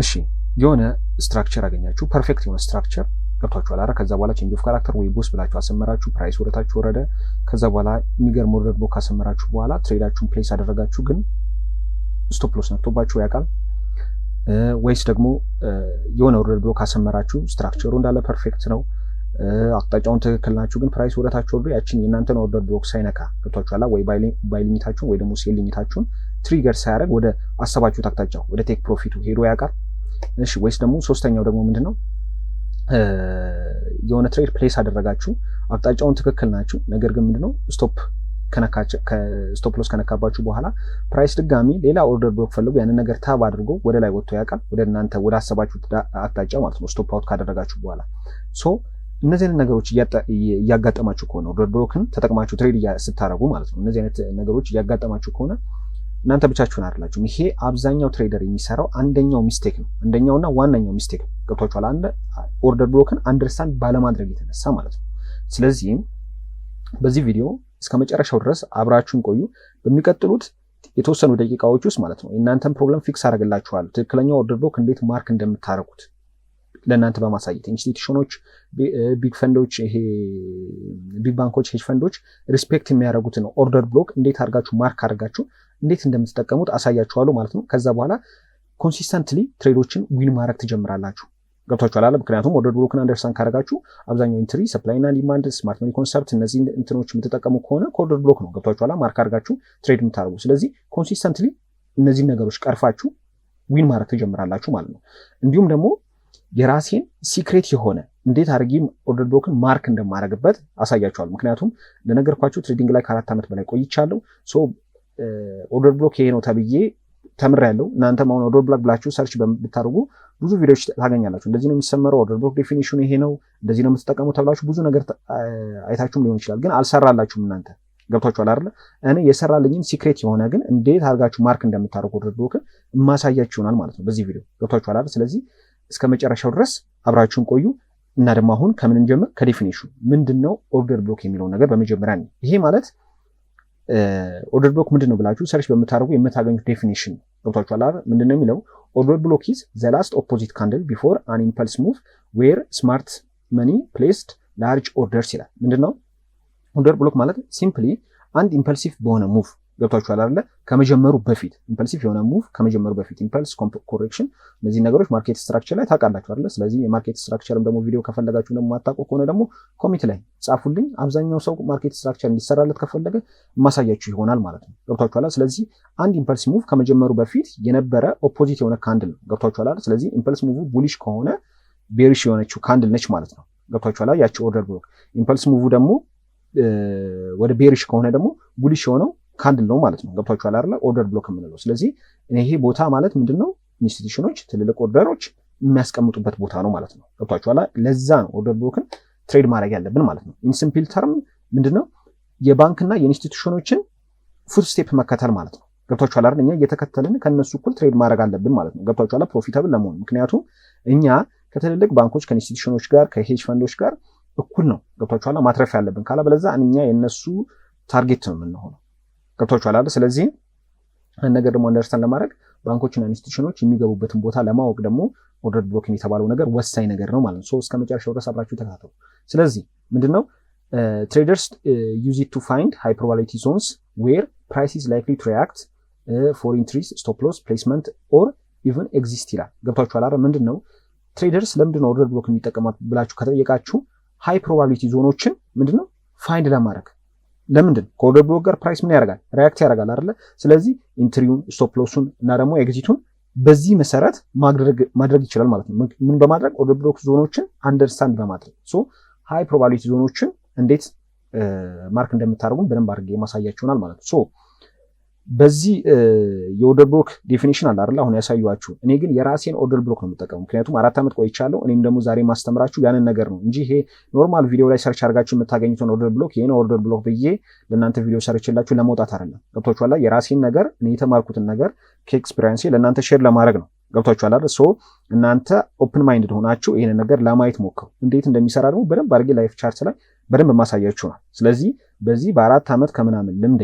እሺ፣ የሆነ structure አገኛችሁ፣ perfect የሆነ structure፣ ገብቷችኋል አይደል? ከዛ በኋላ change of character ወይ BOS ብላችሁ አሰመራችሁ፣ price ወደታች ወረደ። ከዛ በኋላ የሚገርም order block ካሰመራችሁ በኋላ trade ኣችሁን place አደረጋችሁ፣ ግን stop loss ነክቶባችሁ ያውቃል? ወይስ ደግሞ የሆነ order block ካሰመራችሁ፣ structure ኡ እንዳለ perfect ነው፣ አቅጣጫውን ትክክል ናችሁ፣ ግን price ወደታች ወርዶ ያችን የእናንተን order block ሳይነካ፣ ገብቷችኋል? ወይ buy limit ኣችሁን ወይ ደግሞ sell limit ኣችሁን trigger ሳያደርግ ወደ አሰባችሁት አቅጣጫ ወደ take profit ኡ ሄዶ ያውቃል? እሺ፣ ወይስ ደግሞ ሶስተኛው ደግሞ ምንድን ነው? የሆነ trade place አደረጋችሁ፣ አቅጣጫውን ትክክል ናችሁ፣ ነገር ግን ምንድነው stop loss ከነካባችሁ በኋላ price ድጋሚ ሌላ order block ፈልጎ ያንን ነገር tap አድርጎ ወደ ላይ ወጥቶ ያውቃል? ወደ እናንተ ወደ አሰባችሁት አቅጣጫ ማለት ነው፣ stop out ካደረጋችሁ በኋላ። So እነዚህ አይነት ነገሮች እያጋጠማችሁ ከሆነ፣ order block ን ተጠቅማችሁ trade ስታደርጉ ማለት ነው፣ እነዚህ አይነት ነገሮች እያጋጠማችሁ ከሆነ እናንተ ብቻችሁን አይደላችሁም። ይሄ አብዛኛው trader የሚሰራው አንደኛው mistake ነው። አንደኛውና ዋነኛው mistake ነው። ገብቷችኋል? አንድ order block ን understand ባለማድረግ የተነሳ ማለት ነው። ስለዚህም በዚህ ቪዲዮ እስከ መጨረሻው ድረስ አብራችሁን ቆዩ። በሚቀጥሉት የተወሰኑ ደቂቃዎች ውስጥ ማለት ነው የእናንተን problem fix አደርግላችኋለሁ። ትክክለኛው order block እንዴት mark እንደምታደርጉት ለእናንተ በማሳየት institution ኦች፣ big fund ኦች፣ ይሄ big ባንኮች፣ hedge fund ኦች respect የሚያደርጉትን order block እንዴት አድርጋችሁ mark አድርጋችሁ እንዴት እንደምትጠቀሙት አሳያችኋለሁ ማለት ነው። ከዛ በኋላ consistently trade ኦችን win ማድረግ ትጀምራላችሁ። ገብቷችኋል አለ። ምክንያቱም order block ን understand ካደረጋችሁ አብዛኛው entry፣ supply እና demand፣ smart money concept፣ እነዚህ እንትኖች የምትጠቀሙ ከሆነ ከ order block ነው። ገብቷችኋል? Mark አድርጋችሁ trade የምታደርጉ። ስለዚህ consistently እነዚህን ነገሮች ቀርፋችሁ win ማድረግ ትጀምራላችሁ ማለት ነው። እንዲሁም ደግሞ የራሴን secret የሆነ እንዴት አድርጌ order block ን mark እንደማደርግበት አሳያችኋለሁ። ምክንያቱም እንደነገርኳችሁ trading ላይ ከ4 ዓመት በላይ ቆይቻለሁ። So order block ይሄ ነው ተብዬ ተምሬያለሁ። እናንተም አሁን order block ብላችሁ search ብታደርጉ ብዙ ቪዲዮዎች ታገኛላችሁ። እንደዚህ ነው የሚሰመረው፣ order block definition ኡ ይሄ ነው፣ እንደዚህ ነው የምትጠቀሙ ተብላችሁ ብዙ ነገር አይታችሁም ሊሆን ይችላል። ግን አልሰራላችሁም እናንተ፣ ገብቷችኋል አይደለ? እኔ የሰራልኝን secret የሆነ ግን እንዴት አድርጋችሁ mark እንደምታደርጉ order block ን የማሳያችሁ ይሆናል ማለት ነው በዚህ ቪዲዮ፣ ገብቷችኋል አይደል? ስለዚህ እስከ መጨረሻው ድረስ አብራችሁን ቆዩ እና ደግሞ አሁን ከምን እንጀምር? ከ definition ኡ። ምንድን ነው order block የሚለውን ነገር በመጀመሪያ ነው። ይሄ ማለት order block ምንድን ነው ብላችሁ search በምታደርጉ የምታገኙት definition ነው። ገብቷችኋል አይደል? ምንድን ነው የሚለው? Order block is the last opposite candle before an impulse move where smart money placed large orders ይላል። ምንድን ነው order block ማለት? Simply አንድ impulsive በሆነ move፣ ገብቷችኋል አይደለ? ከመጀመሩ በፊት፣ impulsive የሆነ move ከመጀመሩ በፊት፣ impulse፣ correction፣ እነዚህ ነገሮች market structure ላይ ታውቃላችሁ አይደለ? ስለዚህ የ market structure ም ደግሞ ቪዲዮ ከፈለጋችሁ፣ ደግሞ ማታውቁ ከሆነ ደግሞ comment ላይ ጻፉልኝ። አብዛኛው ሰው market structure እንዲሰራለት ከፈለገ የማሳያችሁ ይሆናል ማለት ነው። ገብቷችኋል? ስለዚህ አንድ impulse move ከመጀመሩ በፊት የነበረ opposite የሆነ candle ነው። ገብቷችኋል? ስለዚህ impulse move bullish ከሆነ bearish የሆነችው candle ነች ማለት ነው። ገብቷችኋል? ያቺ order block። Impulse move ደግሞ ወደ bearish ከሆነ ደግሞ bullish የሆነው candle ነው ማለት ነው። ገብቷችኋል አይደለ? Order block የምንለው። ስለዚህ ይሄ ቦታ ማለት ምንድን ነው? Institution ኦች ትልልቅ order ኦች የሚያስቀምጡበት ቦታ ነው ማለት ነው። ገብቷችኋል? ለዛ ነው order block ን trade ማድረግ ያለብን ማለት ነው። In simple term ምንድነው? የባንክና የ institution ኦችን footstep መከተል ማለት ነው። ገብቷችኋል አይደል? እኛ እየተከተልን ከእነሱ እኩል trade ማድረግ አለብን ማለት ነው። ገብቷችኋል? Profitable ለመሆን፣ ምክንያቱም እኛ ከትልልቅ ባንኮች፣ ከ institution ኦች ጋር፣ ከ hedge fund ኦች ጋር እኩል ነው። ገብቷችኋል? ማትረፍ ያለብን። ካለበለዚያ እኛ የእነሱ target ነው የምንሆነው። ገብቷችኋል አይደል? ስለዚህ ይህን ነገር ደግሞ understand ለማድረግ፣ ባንኮችና institution ኦች የሚገቡበትን ቦታ ለማወቅ ደግሞ order blocking የተባለው ነገር ወሳኝ ነገር ነው ማለት ነው። So እስከ መጨረሻው ድረስ አብራችሁ ተከታተሉ። ስለዚህ ምንድነው? Traders use it to find high probability zones where price is likely to react for entries, stop loss placement or even exit ይላል። ገብቷችኋል አይደል? ምንድን ነው traders ለምንድን ነው order block የሚጠቀሙት ብላችሁ ከጠየቃችሁ high probability zone ኦችን ምንድነው find ለማድረግ። ለምንድን ከ order block ጋር price ምን ያደርጋል? React ያደርጋል አይደለ? ስለዚህ entry ውን፣ stop loss ኡን እና ደግሞ exit ኡን በዚህ መሰረት ማድረግ ይችላል ማለት ነው። ምን በማድረግ? Order block zone ኦችን understand በማድረግ። So high probability zone ኦችን እንዴት mark እንደምታደርጉም በደንብ አድርጌ የማሳያችሁ ይሆናል ማለት ነው። So በዚህ የ order block definition አለ አይደል? አሁን ያሳየኋችሁ። እኔ ግን የራሴን order block ነው የምጠቀመው፣ ምክንያቱም 4 ዓመት ቆይቻለሁ። እኔም ደግሞ ዛሬ ማስተምራችሁ ያንን ነገር ነው እንጂ ይሄ normal ቪዲዮ ላይ search አድርጋችሁ የምታገኙትን order block ይሄን order block ብዬ ለእናንተ ቪዲዮ ሰርቼላችሁ ለመውጣት አይደለም። ገብቷችኋል? የራሴን ነገር፣ እኔ የተማርኩትን ነገር ከ experience ኤ ለእናንተ share ለማድረግ ነው። ገብቷችኋል አይደል? So እናንተ open mind ሆናችሁ ይሄንን ነገር ለማየት ሞክሩ። እንዴት እንደሚሰራ ደግሞ በደንብ አድርጌ live chart ላይ በደንብ ማሳያችሁ ነው። ስለዚህ በዚህ በ4 ዓመት ከምናምን ልምዴ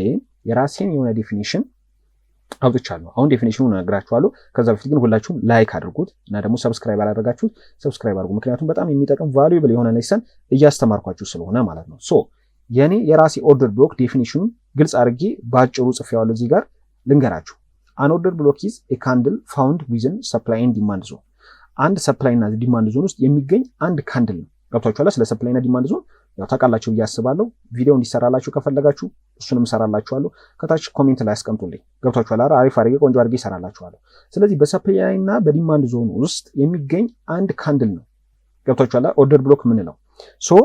የራሴን የሆነ definition አውጥቻለሁ። አሁን definition ኑን እነግራችኋለሁ። ከዛ በፊት ግን ሁላችሁም like አድርጉት እና ደግሞ subscribe ያላደረጋችሁት subscribe አድርጉ። ምክንያቱም በጣም የሚጠቅም valuable የሆነ lesson እያስተማርኳችሁ ስለሆነ ማለት ነው። So የኔ የራሴ order block definition ኑን ግልጽ አድርጌ በአጭሩ ጽፌዋለሁ። እዚህ ጋር ልንገራችሁ። An order block is a candle found within supply and demand zone። አንድ supply እና demand zone ውስጥ የሚገኝ አንድ candle ነው። ገብቷችኋል? ስለ supply እና demand zone ያው ታውቃላችሁ ብዬ አስባለሁ። ቪዲዮ እንዲሰራላችሁ ከፈለጋችሁ እሱንም እሰራላችኋለሁ። ከታች comment ላይ አስቀምጡልኝ። ገብቷችኋል? አሪፍ አድርጌ፣ ቆንጆ አድርጌ እሰራላችኋለሁ። ስለዚህ በ supply እና በ demand zone ውስጥ የሚገኝ አንድ candle ነው። ገብቷችኋል? Order block የምንለው። So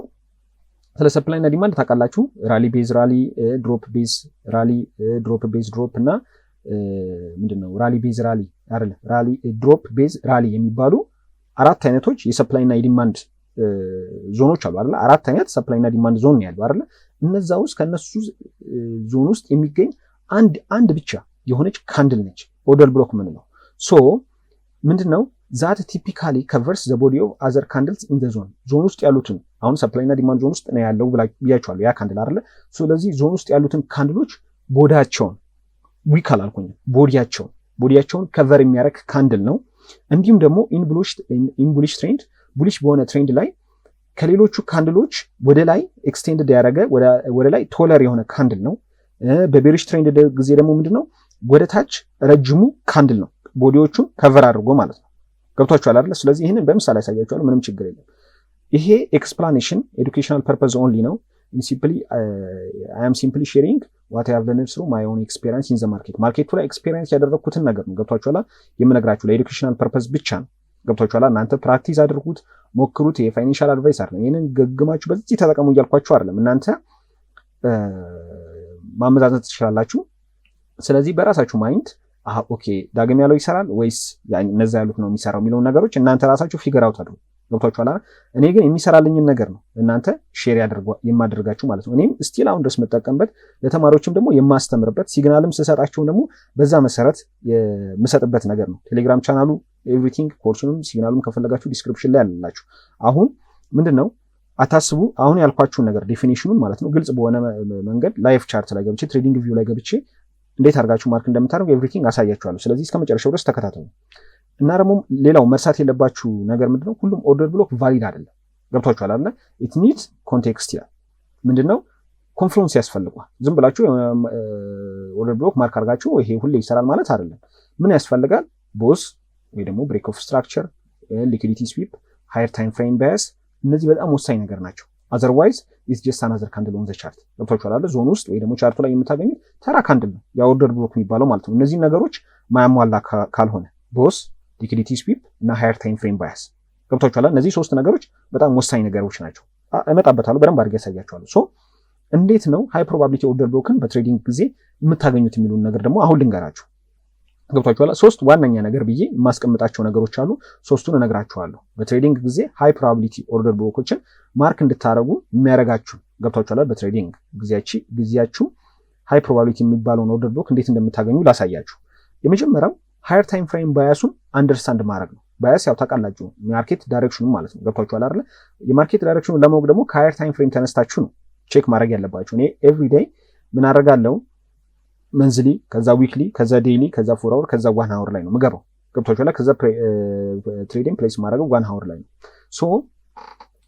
ስለ supply እና demand ታውቃላችሁ። Rally base rally፣ drop base rally፣ drop base drop እና ምንድን ነው፣ rally base rally አይደለ፣ rally drop base rally የሚባሉ አራት አይነቶች የ supply እና የ demand zone ኖች አሉ አይደለ? አራት አይነት supply እና demand zone ነው ያለው አይደለ? እነዛ ውስጥ ከነሱ ዞን ውስጥ የሚገኝ አንድ አንድ ብቻ የሆነች candle ነች order block የምንለው። So ምንድን ነው? That typically covers the body of other candles in the zone። Zone ውስጥ ያሉትን፣ አሁን supply እና demand zone ውስጥ ነው ያለው ብያቸዋለሁ ያ candle አይደለ? ስለዚህ ዞን ውስጥ ያሉትን candle ኦች body ያቸውን፣ wick አላልኩኝም፣ body ያቸውን cover የሚያደርግ candle ነው። እንዲሁም ደግሞ in bullish trend፣ bullish በሆነ trend ላይ ከሌሎቹ candle ኦች ወደ ላይ extended ያደረገ፣ ወደ ላይ taller የሆነ candle ነው። በ bearish trend ጊዜ ደግሞ ምንድነው? ወደ ታች ረጅሙ candle ነው፣ body ዎቹን cover አድርጎ ማለት ነው። ገብቷችኋል አይደለ? ስለዚህ ይህንን በምሳሌ ያሳያችኋለሁ። ምንም ችግር የለም። ይሄ explanation educational purpose only ነው። Simply, I am simply sharing what I have learned through my own experience in the market። Market ኡ ላይ experience ያደረግኩትን ነገር ነው። ገብቷችኋል? የምነግራችሁ ለ educational purpose ብቻ ነው። ገብቷችኋል? እናንተ practice አድርጉት፣ ሞክሩት። የ financial advice አይደለም። ይህንን ገግማችሁ በዚህ ተጠቀሙ እያልኳችሁ አይደለም። እናንተ ማመዛዘን ትችላላችሁ። ስለዚህ በራሳችሁ mind okay ዳግም ያለው ይሰራል ወይስ እነዛ ያሉት ነው የሚሰራው የሚለውን ነገሮች እናንተ ራሳችሁ figure out አድርጉ። ገብቷችኋል? እኔ ግን የሚሰራልኝን ነገር ነው እናንተ share የማደርጋችሁ ማለት ነው። እኔም still አሁን ድረስ የምጠቀምበት፣ ለተማሪዎችም ደግሞ የማስተምርበት፣ signal ም ስሰጣቸውም ደግሞ በዛ መሰረት የምሰጥበት ነገር ነው። ቴሌግራም channel ኡ everything፣ ኮርሱንም signal ኡም ከፈለጋችሁ description ላይ አለላችሁ። አሁን ምንድን ነው፣ አታስቡ። አሁን ያልኳችሁን ነገር definition ኑን ማለት ነው ግልጽ በሆነ መንገድ live chart ላይ ገብቼ፣ TradingView ላይ ገብቼ እንዴት አድርጋችሁ mark እንደምታደርጉ everything አሳያችኋለሁ። ስለዚህ እስከ መጨረሻው ድረስ ተከታተሉ። እና ደግሞ ሌላው መርሳት የሌለባችሁ ነገር ምንድነው? ሁሉም order block valid አይደለም። ገብቷችኋል አይደለ? It needs context ይላል። ምንድነው? Confluence ያስፈልጓል። ዝም ብላችሁ order block mark አድርጋችሁ ይሄ ሁሌ ይሰራል ማለት አይደለም። ምን ያስፈልጋል? BOS ወይ ደግሞ break of structure፣ liquidity sweep፣ higher time frame bias፣ እነዚህ በጣም ወሳኝ ነገር ናቸው። Otherwise it's just another candle on the chart። ገብቷችኋል አይደል? ዞን ውስጥ ወይ ደግሞ chart ኡ ላይ የምታገኙት ተራ candle ነው ያ order block የሚባለው ማለት ነው። እነዚህን ነገሮች ማያሟላ ካልሆነ፣ BOS፣ liquidity sweep እና higher time frame bias፣ ገብቷችኋል? እነዚህ ሶስት ነገሮች በጣም ወሳኝ ነገሮች ናቸው። እመጣበታለሁ፣ በደንብ አድርጌ ያሳያችኋለሁ። So እንዴት ነው high probability order block ን በ trading ጊዜ የምታገኙት የሚሉን ነገር ደግሞ አሁን ልንገራችሁ። ገብቷችኋል? ሶስት ዋነኛ ነገር ብዬ የማስቀምጣቸው ነገሮች አሉ። ሶስቱን እነግራችኋለሁ። በ trading ጊዜ high probability order block ኦችን mark እንድታደርጉ የሚያደርጋችሁ፣ ገብቷችኋል? በ trading ጊዜያችሁ high probability የሚባለውን order block እንዴት እንደምታገኙ ላሳያችሁ። የመጀመሪያው higher time frame bias ኡን understand ማድረግ ነው። Bias ያው ታውቃላችሁ፣ market direction ኑ ማለት ነው። ገብቷችኋል አይደለ? የ market direction ኑን ለማወቅ ደግሞ ከ higher time frame ተነስታችሁ ነው check ማድረግ ያለባችሁ። እኔ everyday ምን አደርጋለሁ? Monthly፣ ከዛ weekly፣ ከዛ daily፣ ከዛ 4 hour፣ ከዛ 1 hour ላይ ነው ምገባው። ገብቷችኋል? ከዛ trade ኤን place ማድረገው 1 hour ላይ ነው። So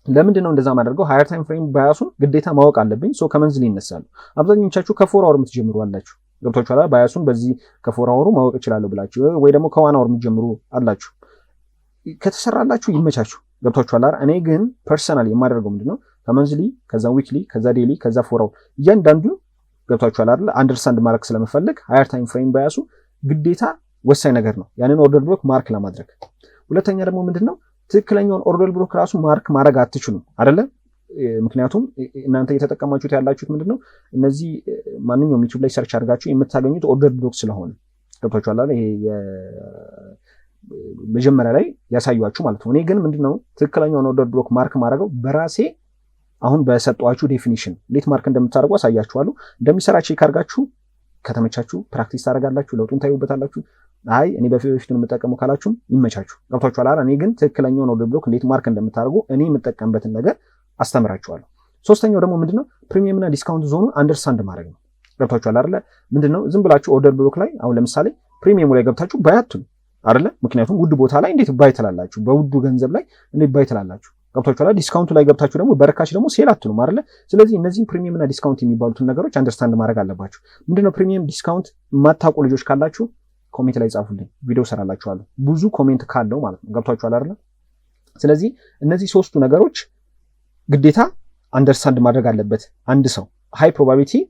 ለምንድን ነው እንደዛ ማደርገው? Higher time frame bias ኡን ግዴታ ማወቅ አለብኝ። So ከ monthly ይነሳሉ። አብዛኞቻችሁ ከ 4 hour የምትጀምሩ አላችሁ። ገብቷችኋል? Bias ኡን በዚህ ከ 4 hour ኡ ማወቅ እችላለሁ ብላችሁ ወይ ደግሞ ከ 1 hour የምትጀምሩ አላችሁ። ከተሰራላችሁ ይመቻችሁ። ገብቷችኋል? እኔ ግን personally የማደርገው ምንድነው? ከ monthly፣ ከዛ weekly፣ ከዛ daily፣ ከዛ 4 hour እያንዳንዱ፣ ገብቷችኋል አይደል? Understand ማድረግ ስለምፈልግ higher time frame bias ኡ ግዴታ ወሳኝ ነገር ነው፣ ያንን order block mark ለማድረግ። ሁለተኛ ደግሞ ምንድነው? ትክክለኛውን order block ራሱ mark ማድረግ አትችሉም አይደለ? ምክንያቱም እናንተ እየተጠቀማችሁት ያላችሁት ምንድነው? እነዚህ ማንኛውም ዩቲዩብ ላይ search አድርጋችሁ የምታገኙት order block ስለሆነ፣ ገብቷችኋል አይደል? ይሄ መጀመሪያ ላይ ያሳዩችሁ ማለት ነው። እኔ ግን ምንድነው ትክክለኛውን order block mark ማድረገው በራሴ አሁን በሰጧችሁ definition እንዴት mark እንደምታደርጉ አሳያችኋለሁ። እንደሚሰራ check አድርጋችሁ ከተመቻችሁ practice ታደርጋላችሁ፣ ለውጡን ታዩበታላችሁ። አይ እኔ በፊት በፊቱ የምጠቀመው ካላችሁም ይመቻችሁ። ገብቷችኋል አይደል? እኔ ግን ትክክለኛውን order block እንዴት mark እንደምታደርጉ እኔ የምጠቀምበትን ነገር አስተምራችኋለሁ። ሶስተኛው ደግሞ ምንድነው? Premium እና discount zone ኑን understand ማድረግ ነው። ገብታችኋል አይደለ? ምንድነው ዝም ብላችሁ order block ላይ አሁን ለምሳሌ premium ኡ ላይ ገብታችሁ buy አትሉ አይደለ? ምክንያቱም ውድ ቦታ ላይ እንዴት buy ትላላችሁ? በውዱ ገንዘብ ላይ እንዴት buy ትላላችሁ? ገብታችኋል? Discount ኡ ላይ ገብታችሁ ደግሞ በርካሽ ደግሞ sell አትሉም አይደለ? ስለዚህ እነዚህን premium እና discount የሚባሉትን ነገሮች understand ማድረግ አለባችሁ። ምንድነው premium discount የማታውቁ ልጆች ካላችሁ comment ላይ ጻፉልኝ፣ ቪዲዮ ሰራላችኋለሁ። ብዙ comment ካለው ማለት ነው። ገብቷችኋል አይደለ? ስለዚህ እነዚህ ሶስቱ ነገሮች ግዴታ understand ማድረግ አለበት አንድ ሰው high probability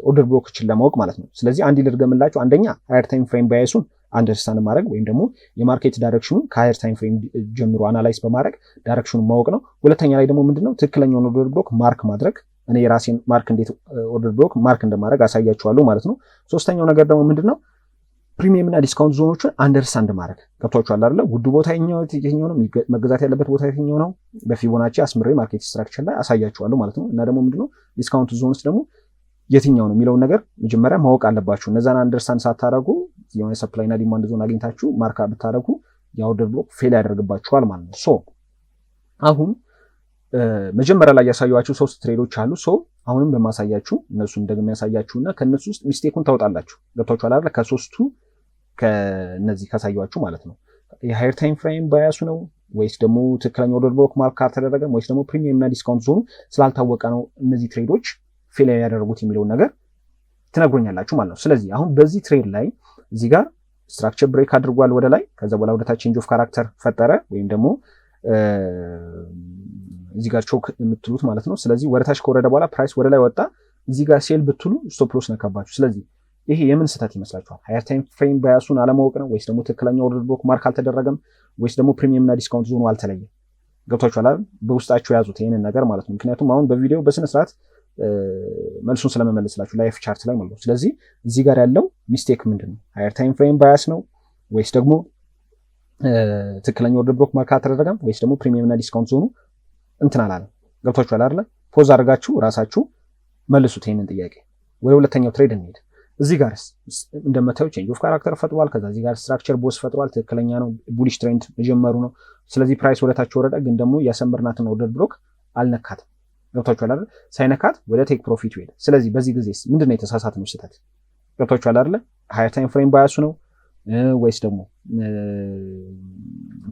order block ኦችን ለማወቅ ማለት ነው። ስለዚህ አንድ ልድገምላችሁ። አንደኛ higher time frame bias ኡን understand ማድረግ ወይም ደግሞ የ market direction ኑን ከ higher time frame ጀምሮ analyze በማድረግ direction ኑን ማወቅ ነው። ሁለተኛ ላይ ደግሞ ምንድነው ትክክለኛውን order block mark ማድረግ። እኔ የራሴን mark እንዴት order block mark እንደማድረግ አሳያችኋለሁ ማለት ነው። ሶስተኛው ነገር ደግሞ ምንድነው premium እና discount zone ኦችን understand ማድረግ። ገብቷችኋል አይደለ? ውዱ ቦታ የትኛው ነው፣ መገዛት ያለበት ቦታ የትኛው ነው፣ በ Fibonacci አስምሬ market structure ላይ አሳያችኋለሁ ማለት ነው። እና ደግሞ ምንድነው discount zones ደግሞ የትኛው ነው የሚለውን ነገር መጀመሪያ ማወቅ አለባችሁ። እነዛን understand ሳታደርጉ የሆነ supply እና demand zone አግኝታችሁ mark ብታደርጉ የ order block fail ያደርግባችኋል ማለት ነው። So አሁን መጀመሪያ ላይ ያሳየኋችሁ ሶስት trade ኦች አሉ። So አሁንም በማሳያችሁ እነሱን ደግሞ ያሳያችሁና ከእነሱ ውስጥ mistake ኡን ታወጣላችሁ። ገብቷችኋል አይደለ? ከሶስቱ ከነዚህ ካሳየኋችሁ ማለት ነው። የ higher time frame bias ኡ ነው ወይስ ደግሞ ትክክለኛ order block mark አልተደረገም ወይስ ደግሞ premium እና discount zone ኑ ስላልታወቀ ነው እነዚህ trade ኦች fail ያደረጉት የሚለውን ነገር ትነግሮኛላችሁ ማለት ነው። ስለዚህ አሁን በዚህ trade ላይ እዚህ ጋር structure break አድርጓል ወደ ላይ፣ ከዛ በኋላ ወደ ታች change of character ፈጠረ ወይም ደግሞ እዚህ ጋር CHoCH የምትሉት ማለት ነው። ስለዚህ ወደ ታች ከወረደ በኋላ price ወደ ላይ ወጣ። እዚህ ጋር sell ብትሉ stop loss ነካባችሁ። ስለዚህ ይሄ የምን ስህተት ይመስላችኋል? Higher time frame bias ኡን አለማወቅ ነው ወይስ ደግሞ ትክክለኛ order block mark አልተደረገም ወይስ ደግሞ premium እና discount zone ኑ አልተለየም? ገብቷችኋል አይደል? በውስጣችሁ ያዙት ይሄንን ነገር ማለት ነው። ምክንያቱም አሁን በቪዲዮ በስነ ስርዓት መልሱን ስለመመለስላችሁ live chart ላይ ማለት ነው። ስለዚህ እዚህ ጋር ያለው mistake ምንድን ነው? Higher time frame bias ነው ወይስ ደግሞ ትክክለኛ order block mark አልተደረገም ወይስ ደግሞ premium እና discount zone ኑ እንትን አላለም? ገብቷችኋል አይደለ? Pause አድርጋችሁ ራሳችሁ መልሱት ይሄንን ጥያቄ። ወደ ሁለተኛው trade እንሄድ። እዚህ ጋር እንደምታዩ change of character ፈጥሯል። ከዛ እዚህ ጋር structure BOS ፈጥሯል። ትክክለኛ ነው። Bullish trend መጀመሩ ነው። ስለዚህ price ወደታች ወረደ፣ ግን ደግሞ ያሰመርናትን order block አልነካትም። ገብቷችኋል አይደል? ሳይነካት ወደ take profit ሄደ። ስለዚህ በዚህ ጊዜ ምንድን ነው የተሳሳትነው ስህተት? ገብቷችኋል አይደለ? Higher time frame bias ኡ ነው ወይስ ደግሞ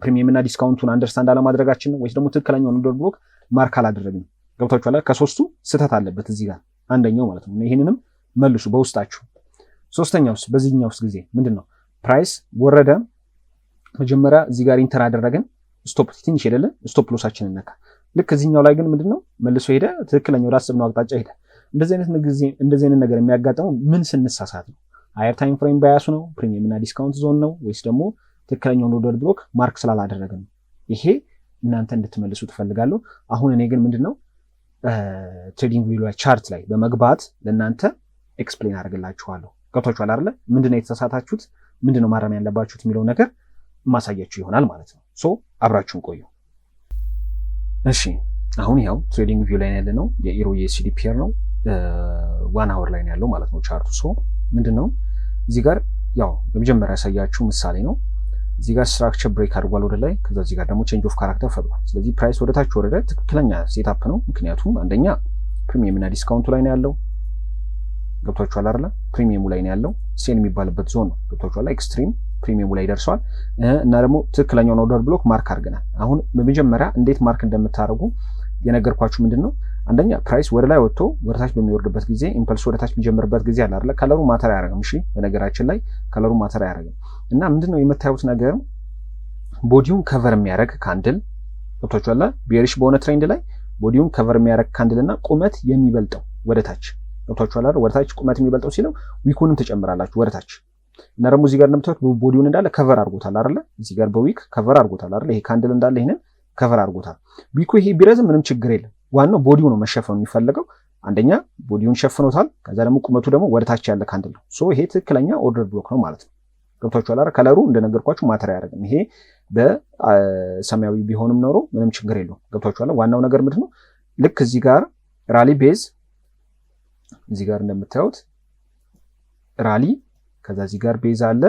premium እና discount ኡን understand አለማድረጋችን ነው ወይስ ደግሞ ትክክለኛውን order block mark አላደረግንም? ገብቷችኋል? ከሶስቱ ስህተት አለበት እዚህ ጋር አንደኛው ማለት ነው። ይህንንም መልሱ በውስጣችሁ። ሶስተኛውስ በዚህኛውስ ጊዜ ምንድን ነው? Price ወረደ። መጀመሪያ እዚህ ጋር enter አደረግን፣ stop ትንሽ ሄደልን፣ stop loss ኣችንን ነካ። ልክ እዚህኛው ላይ ግን ምንድን ነው መልሶ ሄደ፣ ትክክለኛ ወደ አሰብነው አቅጣጫ ሄደ። እንደዚህ አይነት ነገር የሚያጋጥመው ምን ስንሳሳት ነው? Higher time frame bias ኡ ነው፣ premium እና discount zone ነው ወይስ ደግሞ ትክክለኛውን order block mark ስላላደረግን ነው? ይሄ እናንተ እንድትመልሱ ትፈልጋለሁ። አሁን እኔ ግን ምንድን ነው TradingView ላይ chart ላይ በመግባት ለእናንተ explain አደርግላችኋለሁ። ገብቷችኋል አይደለ? ምንድነው የተሳሳታችሁት፣ ምንድነው ማረም ያለባችሁት የሚለው ነገር ማሳያችሁ ይሆናል ማለት ነው። So አብራችሁን ቆዩ። እሺ፣ አሁን ያው TradingView ላይ ያለ ነው፣ የ Euro USD pair ነው። 1 hour ላይ ያለው ማለት ነው chart ኡ። So ምንድን ነው እዚህ ጋር ያው በመጀመሪያ ያሳያችሁ ምሳሌ ነው። እዚህ ጋር structure break አድርጓል ወደ ላይ፣ ከዛ እዚህ ጋር ደግሞ change of character ፈጥሯል። ስለዚህ price ወደ ታች ወረደ። ትክክለኛ setup ነው። ምክንያቱም አንደኛ premium እና discount ኡ ላይ ነው ያለው። ገብቷችኋል አይደለ? Premium ኡ ላይ ነው ያለው። Sell የሚባልበት ዞን ነው። ገብቷችኋል? Extreme premium ኡ ላይ ደርሷል። እና ደግሞ ትክክለኛውን order block mark አድርገናል። አሁን በመጀመሪያ እንዴት mark እንደምታደርጉ የነገርኳችሁ ምንድን ነው፣ አንደኛ price ወደ ላይ ወጥቶ ወደ ታች በሚወርድበት ጊዜ፣ impulse ወደ ታች የሚጀምርበት ጊዜ አለ አይደለ? Color ኡ matter አያደርግም። እሺ፣ በነገራችን ላይ color ኡ matter አያደርግም። እና ምንድን ነው የምታዩት ነገር body ውን cover የሚያደርግ candle፣ ገብቷችኋል? Bearish በሆነ trend ላይ body ውን cover የሚያደርግ candle እና ቁመት የሚበልጠው ወደ ታች፣ ገብቷችኋል አይደል? ወደ ታች ቁመት የሚበልጠው ሲለው wick ኡንም ትጨምራላችሁ ወደ ታች። እና ደግሞ እዚህ ጋር እንደምታዩት body ውን እንዳለ cover አድርጎታል አይደለ? እዚህ ጋር በ wick cover አድርጎታል አይደለ? ይሄ candle እንዳለ ይሄንን cover አድርጎታል። Wick ኡ ይሄ ቢረዝም ምንም ችግር የለም። ዋናው body ው ነው መሸፈኑ የሚፈለገው። አንደኛ body ውን ሸፍኖታል። ከዛ ደግሞ ቁመቱ ደግሞ ወደ ታች ያለ candle ነው። So ይሄ ትክክለኛ order block ነው ማለት ነው። ገብቷችኋል አይደል? Color ኡ እንደነገርኳችሁ matter አያደርግም። ይሄ በሰማያዊ ቢሆንም ኖሮ ምንም ችግር የለውም። ገብቷችኋል? ዋናው ነገር ምንድን ነው? ልክ እዚህ ጋር rally base፣ እዚህ ጋር እንደምታዩት rally፣ ከዛ እዚህ ጋር base አለ።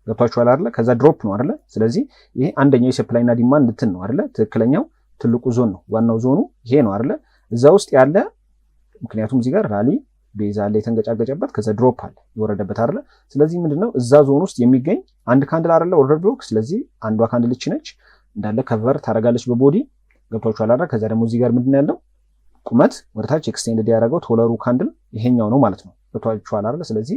ገብቷችኋል አይደለ? ከዛ drop ነው አይደለ? ስለዚህ ይሄ አንደኛው የ supply እና demand እንትን ነው አይደለ? ትክክለኛው ትልቁ ዞን ነው። ዋናው ዞኑ ይሄ ነው አይደለ? እዛ ውስጥ ያለ፣ ምክንያቱም እዚህ ጋር rally Base አለ የተንገጫገጨበት፣ ከዛ drop አለ የወረደበት አይደለ? ስለዚህ ምንድነው እዛ ዞን ውስጥ የሚገኝ አንድ candle አይደለ order block። ስለዚህ አንዷ candle እቺ ነች፣ እንዳለ cover ታደርጋለች በ body። ገብቷችኋል አይደል? ከዛ ደግሞ እዚህ ጋር ምንድነው ያለው ቁመት ወደታች extended ያደረገው taller ኡ candle ይሄኛው ነው ማለት ነው። ገብቷችኋል አይደል? ስለዚህ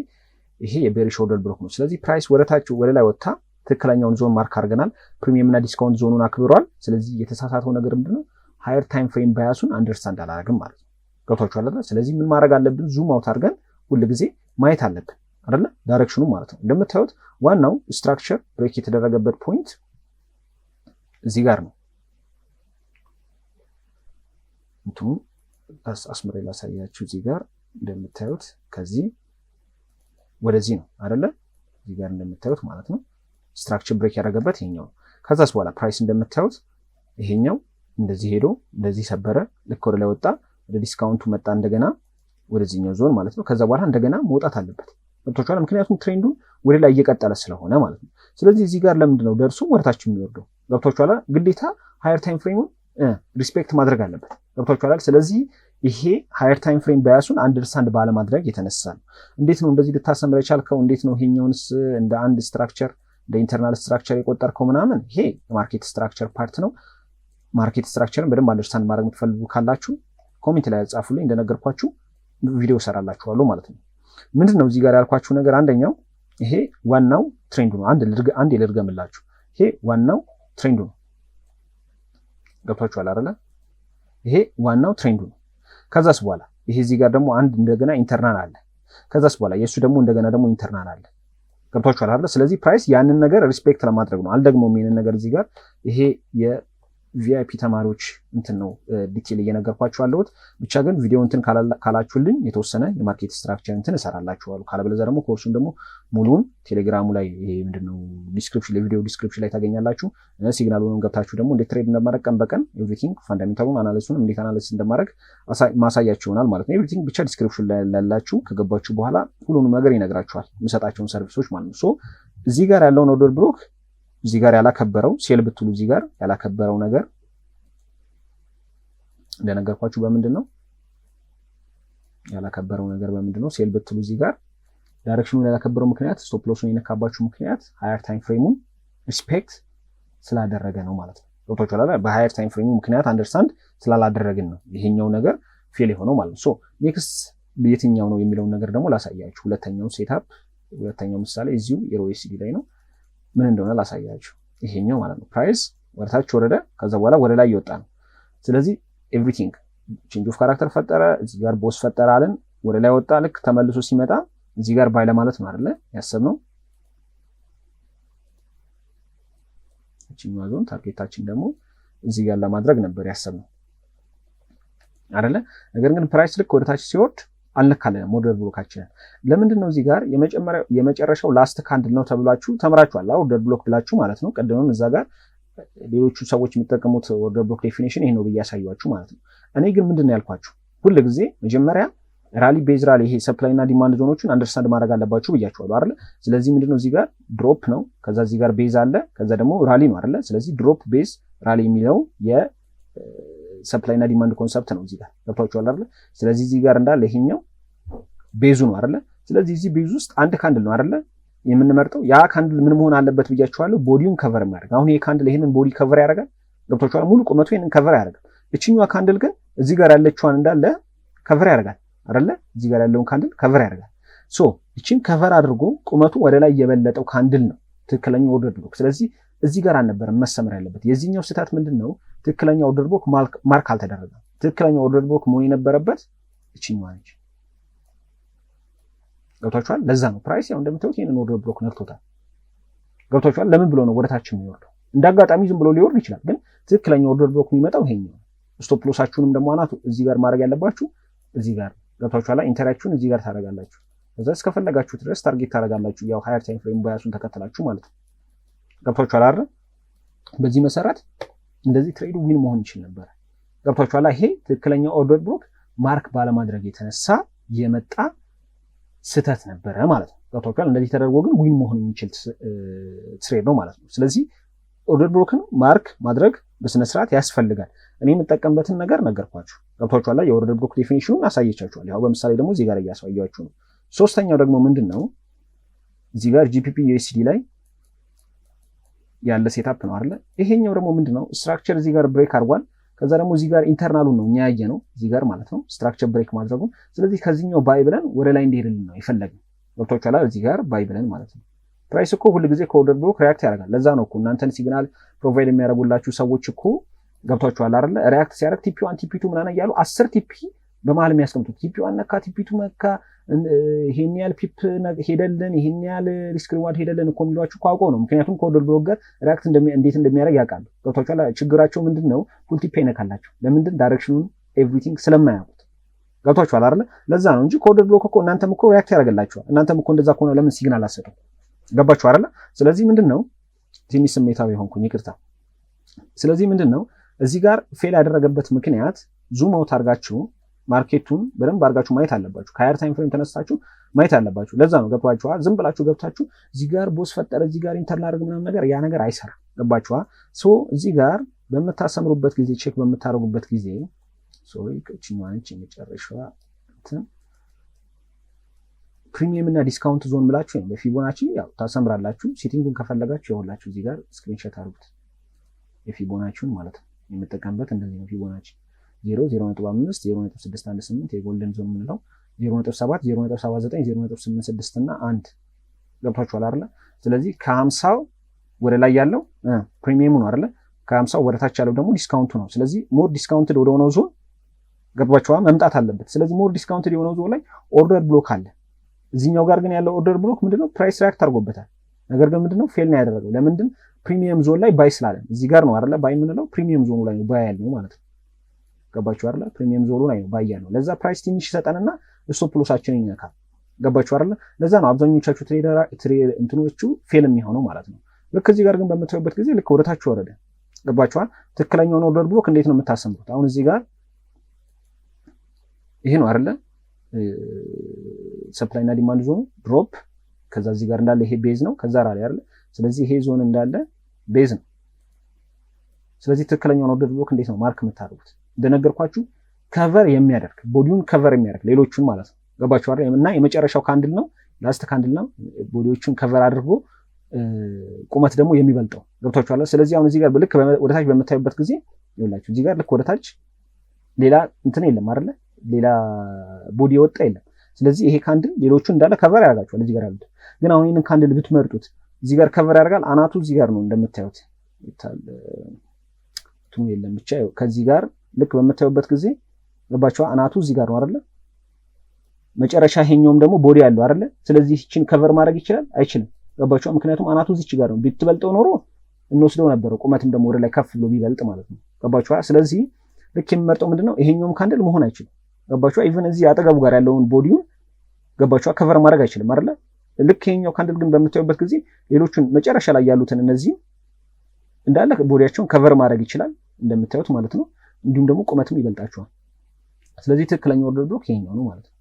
ይሄ የ bearish order block ነው። ስለዚህ price ወደታች ወደ ላይ ወጥታ ትክክለኛውን zone mark አድርገናል። Premium እና discount zone ኑን አክብሯል። ስለዚህ የተሳሳተው ነገር ምንድነው? Higher time frame bias ኡን understand አላደረግም ማለት ነው። ገብቷችኋል አይደል? ስለዚህ ምን ማድረግ አለብን? Zoom out አድርገን ሁል ጊዜ ማየት አለብን አይደለ? Direction ኑ ማለት ነው። እንደምታዩት ዋናው structure break የተደረገበት point እዚህ ጋር ነው። እንትኑ አስምሬ ላሳያችሁ። እዚህ ጋር እንደምታዩት ከዚህ ወደዚህ ነው አይደለ? እዚህ ጋር እንደምታዩት ማለት ነው። Structure break ያደረገበት ይሄኛው ነው። ከዛስ በኋላ price እንደምታዩት ይሄኛው እንደዚህ ሄዶ እንደዚህ ሰበረ፣ ልክ ወደ ላይ ወጣ፣ ወደ discount ኡ መጣ፣ እንደገና ወደዚህኛው ዞን ማለት ነው። ከዛ በኋላ እንደገና መውጣት አለበት። ገብቷችኋል? ምክንያቱም trend ኡ ወደ ላይ እየቀጠለ ስለሆነ ማለት ነው። ስለዚህ እዚህ ጋር ለምንድን ነው ደርሶ ወደታች የሚወርደው? ገብቷችኋል? ግዴታ higher time frame ኡን respect ማድረግ አለበት። ገብቷችኋል? ስለዚህ ይሄ higher time frame bias ኡን understand ባለማድረግ የተነሳ ነው። እንዴት ነው እንደዚህ ልታሰምር የቻልከው? እንዴት ነው ይሄኛውንስ እንደ አንድ structure፣ እንደ internal structure የቆጠርከው ምናምን? ይሄ የ market structure part ነው። Market structure ን በደንብ understand ማድረግ የምትፈልጉ ካላችሁ comment ላይ ጻፉልኝ። እንደነገርኳችሁ ቪዲዮ እሰራላችኋለሁ ማለት ነው። ምንድን ነው እዚህ ጋር ያልኳችሁ ነገር? አንደኛው ይሄ ዋናው trend ኡ ነው። አንድ ልድገምላችሁ። ይሄ ዋናው trend ኡ ነው። ገብቷችኋል አይደለ? ይሄ ዋናው trend ኡ ነው። ከዛስ በኋላ ይሄ እዚህ ጋር ደግሞ አንድ እንደገና internal አለ። ከዛስ በኋላ የእሱ ደግሞ እንደገና ደግሞ internal አለ። ገብቷችኋል አይደለ? ስለዚህ price ያንን ነገር respect ለማድረግ ነው። አልደግሞም ይሄንን ነገር። እዚህ ጋር ይሄ የ VIP ተማሪዎች እንትን ነው detail እየነገርኳችሁ ያለሁት። ብቻ ግን ቪዲዮ እንትን ካላችሁልኝ የተወሰነ የ market structure እንትን እሰራላችኋለሁ። ካለበለዚያ ደግሞ ኮርሱን ደግሞ ሙሉውን ቴሌግራሙ ላይ፣ ይሄ ምንድነው description፣ የቪዲዮ description ላይ ታገኛላችሁ። Signal ኡንም ገብታችሁ ደግሞ እንዴት trade እንደማድረግ ቀን በቀን everything፣ fundamental ኡን analysis ኡንም እንዴት analysis እንደማድረግ ማሳያችሁ ይሆናል ማለት ነው። Everything ብቻ description ላይ ያላችሁ ከገባችሁ በኋላ ሁሉንም ነገር ይነግራችኋል፣ የምሰጣቸውን service ኦች ማለት ነው። So እዚህ ጋር ያለውን order block እዚህ ጋር ያላከበረው፣ sell ብትሉ እዚህ ጋር ያላከበረው ነገር እንደነገርኳችሁ በምንድን ነው ያላከበረው ነገር በምንድን ነው? Sell ብትሉ እዚህ ጋር direction ኑን ያላከበረው ምክንያት፣ stop loss ኡን የነካባችሁ ምክንያት higher time frame ኡን respect ስላደረገ ነው ማለት ነው። ገብቷችኋል አይደል? በ higher time frame ኡ ምክንያት understand ስላላደረግን ነው ይሄኛው ነገር fail የሆነው ማለት ነው። So next የትኛው ነው የሚለውን ነገር ደግሞ ላሳያችሁ። ሁለተኛው setup፣ ሁለተኛው ምሳሌ እዚሁ EURUSD ላይ ነው። ምን እንደሆነ ላሳያችሁ። ይሄኛው ማለት ነው። Price ወደታች ወረደ፣ ከዛ በኋላ ወደ ላይ እየወጣ ነው። ስለዚህ everything change of character ፈጠረ፣ እዚህ ጋር BOS ፈጠረ አለን፣ ወደ ላይ ወጣ። ልክ ተመልሶ ሲመጣ እዚህ ጋር buy ለማለት ነው አይደለ ያሰብነው። እቺኛዋ zone target ኣችን ደግሞ እዚህ ጋር ለማድረግ ነበር ያሰብነው አይደለ? ነገር ግን price ልክ ወደ ታች ሲወርድ አልነካልንም order block ኣችንን። ለምንድን ነው? እዚህ ጋር የመጨረሻው last candle ነው ተብላችሁ ተምራችኋል። Order block ብላችሁ ማለት ነው። ቅድምም እዛ ጋር ሌሎቹ ሰዎች የሚጠቀሙት order block definition ይሄ ነው ብዬ ያሳየኋችሁ ማለት ነው። እኔ ግን ምንድን ነው ያልኳችሁ? ሁል ጊዜ መጀመሪያ rally base rally፣ ይሄ supply እና demand zone ኦችን understand ማድረግ አለባችሁ ብያችኋለሁ አይደለ? ስለዚህ ምንድነው እዚህ ጋር drop ነው፣ ከዛ እዚህ ጋር base አለ፣ ከዛ ደግሞ rally ነው አይደለ? ስለዚህ drop፣ base፣ rally የሚለው የ supply እና demand concept ነው እዚህ ጋር። ገብቷችኋል አይደለ? ስለዚህ እዚህ ጋር እንዳለ ይሄኛው base ኡ ነው አይደለ? ስለዚህ እዚህ base ውስጥ አንድ candle ነው አይደለ የምንመርጠው? ያ candle ምን መሆን አለበት ብያችኋለሁ? Body ውን cover የሚያደርግ። አሁን ይሄ candle ይሄንን body cover ያደርጋል? ገብቷችኋል? ሙሉ ቁመቱ ይሄንን cover ያደርጋል። እችኛዋ candle ግን እዚህ ጋር ያለችዋን እንዳለ cover ያደርጋል አይደለ? እዚህ ጋር ያለውን candle cover ያደርጋል። So እቺን cover አድርጎ ቁመቱ ወደ ላይ የበለጠው candle ነው ትክክለኛው order block። ስለዚህ እዚህ ጋር አልነበረም መሰመር ያለበት። የዚህኛው ስህተት ምንድን ነው? ትክክለኛ order block mark አልተደረገም። ትክክለኛ order block መሆን የነበረበት እችኛዋ ነች። ገብቷችኋል? ለዛ ነው price ያው እንደምታዩት ይሄንን order block ነክቶታል። ገብቷችኋል? ለምን ብሎ ነው ወደታች የሚወርደው? እንደ አጋጣሚ ዝም ብሎ ሊወርድ ይችላል፣ ግን ትክክለኛ order block የሚመጣው ይሄኛው ነው። Stop loss ኣችሁንም ደግሞ አናቱ እዚህ ጋር ማድረግ ያለባችሁ እዚህ ጋር። ገብቷችኋል? Entry ያችሁን እዚህ ጋር ታደርጋላችሁ። ከዛ እስከፈለጋችሁት ድረስ target ታደርጋላችሁ። ያው higher time frame bias ኡን ተከትላችሁ ማለት ነው። ገብቷችኋል አይደል? በዚህ መሰረት እንደዚህ trade ኡ win መሆን ይችል ነበር። ገብቷችኋል? ይሄ ትክክለኛ order block mark ባለማድረግ የተነሳ የመጣ ስህተት ነበረ ማለት ነው። ገብቷችኋል? እንደዚህ ተደርጎ ግን win መሆን የሚችል trade ነው ማለት ነው። ስለዚህ order block ን mark ማድረግ በስነስርዓት ያስፈልጋል። እኔ የምጠቀምበትን ነገር ነገርኳችሁ። ገብቷችኋል? የ order block definition ኑን አሳየቻችኋል። ያው በምሳሌ ደግሞ እዚህ ጋር እያሳያችሁ ነው። ሶስተኛው ደግሞ ምንድን ነው? እዚህ ጋር GBP USD ላይ ያለ setup ነው አይደለ? ይሄኛው ደግሞ ምንድን ነው? Structure እዚህ ጋር break አድርጓል። ከዛ ደግሞ እዚህ ጋር internal ኡን ነው እኛ ያየነው እዚህ ጋር ማለት ነው structure break ማድረጉን። ስለዚህ ከዚህኛው buy ብለን ወደ ላይ እንዲሄድልን ነው የፈለግነው። ገብቷችኋል? እዚህ ጋር buy ብለን ማለት ነው። Price እኮ ሁል ጊዜ ከ order block react ያደርጋል። ለዛ ነው እኮ እናንተን signal provide የሚያደርጉላችሁ ሰዎች እኮ፣ ገብቷችኋል አይደለ? React ሲያደርግ TP 1፣ TP 2 ምናምን እያሉ 10 TP በመሀል የሚያስቀምጡት፣ TP 1 ነካ፣ TP 2 ነካ፣ ይሄን ያህል pip ሄደልን፣ ይሄን ያህል risk reward ሄደልን እኮ የሚሏችሁ እኮ አውቀው ነው። ምክንያቱም ከ order block ጋር react እንዴት እንደሚያደርግ ያውቃሉ። ገብቷችኋል? ችግራቸው ምንድን ነው? Full TP አይነካላቸው። ለምንድን? Direction ኑን everything ስለማያውቁት። ገብቷችኋል አይደለ? ለዛ ነው እንጂ ከ order block እኮ እናንተም እኮ react ያደርግላችኋል። እናንተም እኮ እንደዛ ከሆነ ለምን signal አትሰጡም? ገባችሁ አይደለ? ስለዚህ ምንድን ነው፣ ትንሽ ስሜታዊ ሆንኩኝ፣ ይቅርታ። ስለዚህ ምንድን ነው እዚህ ጋር fail ያደረገበት ምክንያት? Zoom out አድርጋችሁ market ኡን በደንብ አድርጋችሁ ማየት አለባችሁ። ከ higher time frame ተነስታችሁ ማየት አለባችሁ። ለዛ ነው፣ ገብቷችኋል? ዝም ብላችሁ ገብታችሁ እዚህ ጋር BOS ፈጠረ፣ እዚህ ጋር enter ላድርግ ምናምን ነገር፣ ያ ነገር አይሰራም። ገባችኋል? So እዚህ ጋር በምታሰምሩበት ጊዜ፣ check በምታደርጉበት ጊዜ፣ sorry፣ እችኛዋ ነች የመጨረሻዋ እንትን፣ premium እና discount zone ብላችሁ ወይም በ Fibonacci ያው ታሰምራላችሁ። Setting ኡን ከፈለጋችሁ ይኸውላችሁ እዚህ ጋር screenshot አድርጉት፣ የ Fibonacci ውን ማለት ነው። የምጠቀምበት እንደዚህ ነው። Fibonacci 0፣ 0.5፣ 0.618 የ golden zone የምንለው፣ 0.7፣ 0.79፣ 0.86 እና 1። ገብቷችኋል አይደለ? ስለዚህ ከ50ው ወደ ላይ ያለው premium ኡ ነው አይደለ? ከ50ው ወደ ታች ያለው ደግሞ discount ኡ ነው። ስለዚህ more discounted ወደ ሆነው ዞን፣ ገብቷችኋል፣ መምጣት አለበት። ስለዚህ more discounted የሆነው ዞን ላይ order block አለ። እዚህኛው ጋር ግን ያለው order block ምንድነው? Price react አድርጎበታል። ነገር ግን ምንድነው fail ነው ያደረገው። ለምንድን? Premium zone ላይ buy ስላለን እዚህ ጋር ነው አይደለ? Buy የምንለው premium zone ኑ ላይ ነው buy ያልነው ማለት ነው። ገባችሁ አይደለ? Premium zone ኑ ላይ ነው buy ያልነው። ለዛ price ትንሽ ይሰጠንና stop loss ኣችንን ይነካል። ገባችሁ አይደለ? ለዛ ነው አብዛኞቻችሁ trader እንትኖቹ fail የሚሆነው ማለት ነው። ልክ እዚህ ጋር ግን በምታዩበት ጊዜ ልክ ወደታች ወረደ። ገባችኋል? ትክክለኛውን order block እንዴት ነው የምታሰምሩት? አሁን እዚህ ጋር ይሄ ነው አይደለ? Supply እና demand zone ኑ drop፣ ከዛ እዚህ ጋር እንዳለ ይሄ base ነው። ከዛ rally አይደለ? ስለዚህ ይሄ ዞን እንዳለ base ነው። ስለዚህ ትክክለኛውን order block እንዴት ነው mark የምታደርጉት? እንደነገርኳችሁ cover የሚያደርግ፣ body ውን cover የሚያደርግ ሌሎቹን ማለት ነው። ገባችሁ አይደል? እና የመጨረሻው candle ነው፣ last candle ነው። Body ዎቹን cover አድርጎ ቁመት ደግሞ የሚበልጠው፣ ገብቷችኋል። ስለዚህ አሁን እዚህ ጋር ልክ ወደታች በምታዩበት ጊዜ ይኸውላችሁ እዚህ ጋር ልክ ወደታች ሌላ እንትን የለም አይደለ? ሌላ body የወጣ የለም። ስለዚህ ይሄ candle ሌሎቹ እንዳለ cover ያደርጋቸዋል። እዚህ ጋር ያሉት ግን አሁን ይህንን candle ብትመርጡት እዚህ ጋር cover ያደርጋል። አናቱ እዚህ ጋር ነው እንደምታዩት፣ እንትኑ የለም ብቻ ከዚህ ጋር ልክ በምታዩበት ጊዜ፣ ገባችኋ? አናቱ እዚህ ጋር ነው አይደለ? መጨረሻ ይሄኛውም ደግሞ body ያለው አይደለ? ስለዚህ ይህችን cover ማድረግ ይችላል አይችልም? ገባችኋ? ምክንያቱም አናቱ እዚች ጋር ነው። ብትበልጠው ኖሮ እንወስደው ነበረ። ቁመትም ደግሞ ወደ ላይ ከፍ ብሎ ቢበልጥ ማለት ነው። ገባችኋ? ስለዚህ ልክ የሚመርጠው ምንድነው? ይሄኛውም candle መሆን አይችልም። ገባችኋ? Even እዚህ አጠገቡ ጋር ያለውን body ውን፣ ገባችኋ፣ cover ማድረግ አይችልም አይደለ? ልክ ይሄኛው candle ግን በምታዩበት ጊዜ ሌሎቹን መጨረሻ ላይ ያሉትን እነዚህ እንዳለ body ያቸውን cover ማድረግ ይችላል እንደምታዩት ማለት ነው። እንዲሁም ደግሞ ቁመትም ይበልጣቸዋል። ስለዚህ ትክክለኛው order block ይሄኛው ነው ማለት ነው።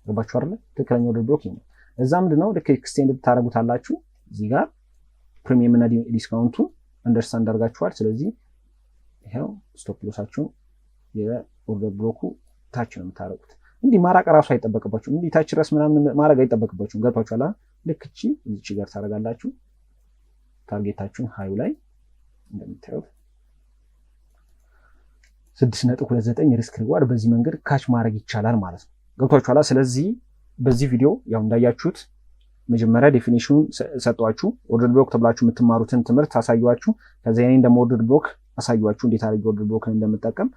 ገባችሁ አይደለ? ትክክለኛው order block ይሄኛው። እዛ ምንድነው ልክ extend ታደርጉታላችሁ፣ እዚህ ጋር premium እና discount ኡ understand አድርጋችኋል። ስለዚህ ይኸው stop loss ኣችሁን የ order block ኡ ታች ነው የምታደርጉት። እንዲህ ማራቅ ራሱ አይጠበቅባችሁም። እንዲህ ታች ድረስ ምናምን ማድረግ አይጠበቅባችሁም። ገብቷችኋል? ልክ እቺ እዚች ጋር ታደርጋላችሁ። Target ኣችሁን high ኡ ላይ እንደምታዩት 6.29 risk reward በዚህ መንገድ catch ማድረግ ይቻላል ማለት ነው። ገብቷችኋል? ስለዚህ በዚህ ቪዲዮ ያው እንዳያችሁት መጀመሪያ definition ኑን ሰጧችሁ፣ order block ተብላችሁ የምትማሩትን ትምህርት አሳዩችሁ። ከዚያ እኔን ደግሞ order block አሳዩችሁ፣ እንዴት አድርጌ order block ን እንደምጠቀም፣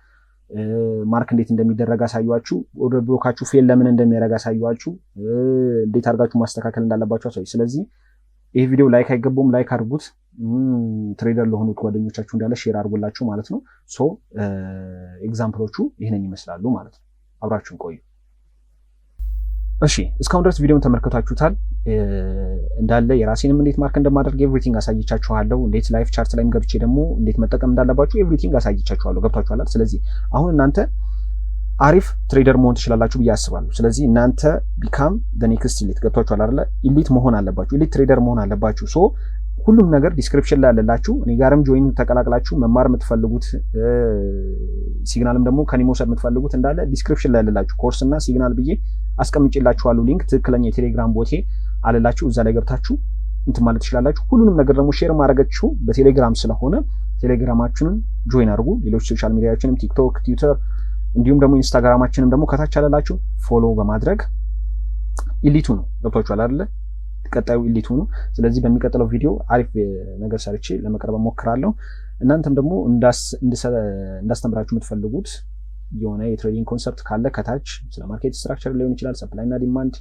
mark እንዴት እንደሚደረግ አሳዩችሁ። Order block ኣችሁ fail ለምን እንደሚያደርግ አሳዩችሁ። እንዴት አድርጋችሁ ማስተካከል እንዳለባችሁ አሳዩ። ስለዚህ ይህ ቪዲዮ like አይገባውም፣ like አድርጉት። Trader ለሆኑት ጓደኞቻችሁ እንዳለ share አድርጉላቸው ማለት ነው። So example ኦቹ ይህንን ይመስላሉ ማለት ነው። አብራችሁን ቆዩ። እሺ፣ እስካሁን ድረስ ቪዲዮን ተመልክታችሁታል። እንዳለ የራሴንም እንዴት mark እንደማደርግ everything አሳይቻችኋለሁ። እንዴት live chart ላይም ገብቼ ደግሞ እንዴት መጠቀም እንዳለባችሁ everything አሳይቻችኋለሁ። ገብቷችኋል። ስለዚህ አሁን እናንተ አሪፍ trader መሆን ትችላላችሁ ብዬ አስባለሁ። ስለዚህ እናንተ become next elite፣ ገብቷችኋል አይደለ? Elite መሆን አለባችሁ። Elite trader መሆን አለባችሁ። So ሁሉም ነገር description ላይ አለላችሁ። እኔ ጋርም join ተቀላቅላችሁ መማር የምትፈልጉት፣ signal ም ደግሞ ከኔ መውሰድ የምትፈልጉት እንዳለ description ላይ አለላችሁ። ኮርስ እና signal ብዬ አስቀምጬላችኋለሁ link፣ ትክክለኛ የቴሌግራም bot ኤ አለላችሁ። እዛ ላይ ገብታችሁ እንትን ማለት ትችላላችሁ። ሁሉንም ነገር ደግሞ share ማድረጋችሁ በቴሌግራም ስለሆነ ቴሌግራማችንን join አድርጉ። ሌሎች social media ዎችንም ቲክቶክ፣ ትዊተር እንዲሁም ደግሞ ኢንስታግራማችንም ደግሞ ከታች አለላችሁ፣ follow በማድረግ elite ሁኑ። ገብቷችኋል አይደለ? ቀጣዩ elite ሁኑ። ስለዚህ በሚቀጥለው ቪዲዮ አሪፍ ነገር ሰርቼ ለመቅረብ እሞክራለሁ። እናንተም ደግሞ እንዳስተምራችሁ የምትፈልጉት የሆነ የ trading concept ካለ ከታች ስለ market structure ሊሆን ይችላል፣ supply እና demand፣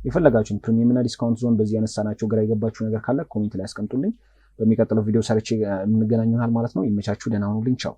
የፈለጋችሁን premium እና discount zone፣ በዚህ ያነሳናቸው ግራ የገባችሁ ነገር ካለ comment ላይ አስቀምጡልኝ። በሚቀጥለው ቪዲዮ ሰርቼ የምንገናኝ ይሆናል ማለት ነው። ይመቻችሁ። ደህና ሁኑልኝ። ቻው።